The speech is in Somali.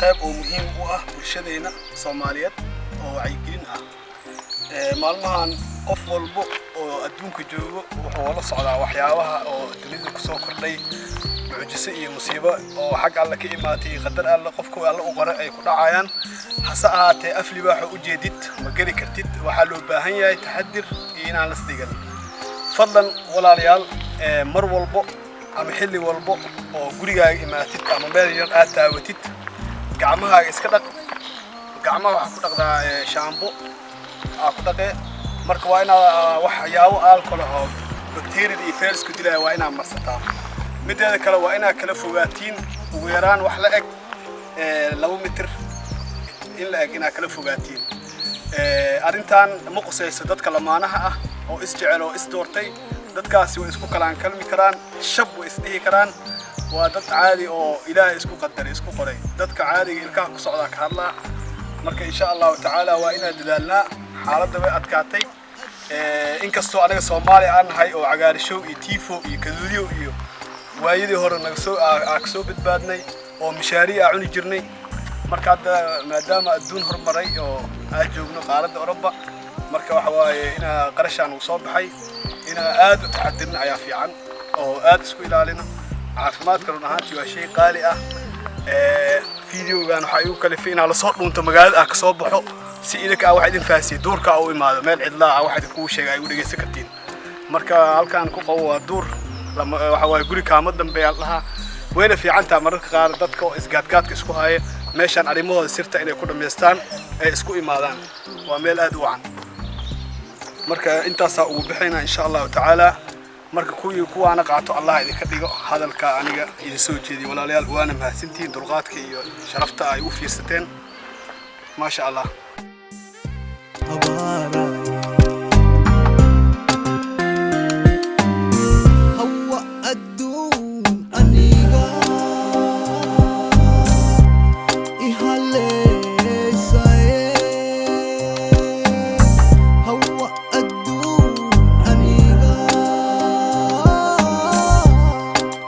Qayb oo muhiim u ah bulshadeena Soomaaliyeed oo wacyigelin ah. Maalmahan qof walbo oo adduunka joogo wuxuu la socdaa waxyaabaha oo dunida kusoo kordhay, mucjiso iyo musiibo oo xag Alle ka imaatay, qadar Alle qofku Alle u qoray ay ku dhacayaan. Hase ahaatee, af libaaxo ujeedid ma geli kartid. Waxaa loo baahan yahay taxadir iyo inaan las dhigan. Fadlan walaalayaal, mar walbo ama xilli walbo oo gurigaaga imaatid ama meel yar aad taawatid, gacmahaaga iska dhaq. Gacmaha waxaa ku dhaqdaa shaambo aa ku dhaqee. Marka waa inaad waxyaabo alcohol oo bakteeriyada iyo fayrasku dilaya waa inaad marsataa. Mideeda kale, waa inaad kala fogaatiin ugu yaraan wax la eg 2 mitir in la eg inaad kala fogaatiin. Arrintan ma qusayso dadka lamaanaha ah oo isjecel oo is doortay. Dadkaasi way isku kalaan kalmi karaan, shab way isdhihi karaan. Waa dad caadi oo Ilaahay isku qadaray, isku qoray. Dadka caadiga ilkaha ku socdaa ka hadlaa. Marka insha Allahu tacaala waa inaan dadaalnaa. Xaaladda way adkaatay. Inkastoo anaga Soomaali aan nahay oo cagaarishow iyo tifo iyo kaduudyo iyo waayadii hore naga soo aa kasoo badbaadnay oo mishaari aa cuni jirnay, marka hadda maadaama adduun hormaray oo aan joogno qaaradda Oroba, marka waxa waaye inaa qarashaan uu soo baxay, inaa aad u taxadirna ayaa fiican oo aad isku ilaalino. Caafimaadka run ahaantii waa shay qaali ah. Videogan waxaa igu kalifay inaa lasoo dhuunto, magaalada ah kasoo baxo, si idinka ah wax idin fahansiiyo. Duurka u imaado, meel cidlaa ah, wax idinkugu sheega ay u dhegeysan kartiin. Marka halkaan ku qabo waa duur, waxa waaye guri kaama dambeeya dhahaa. Wayna fiicantaa mararka qaar dadka oo isgaadgaadka isku haya meeshaan arrimahooda sirta inay ku dhammaystaan ay isku imaadaan. Waa meel aad u wacan. Marka intaasaa ugu bixaynaa insha Allahu tacaala. Marka kuwii kuwaana qaato Allah idinka dhigo hadalka aniga idin soo jeediyay. Walaalayaal, waana mahadsantihiin dulqaadka iyo sharafta ay u fiirsateen. Maasha Allah. Abaara.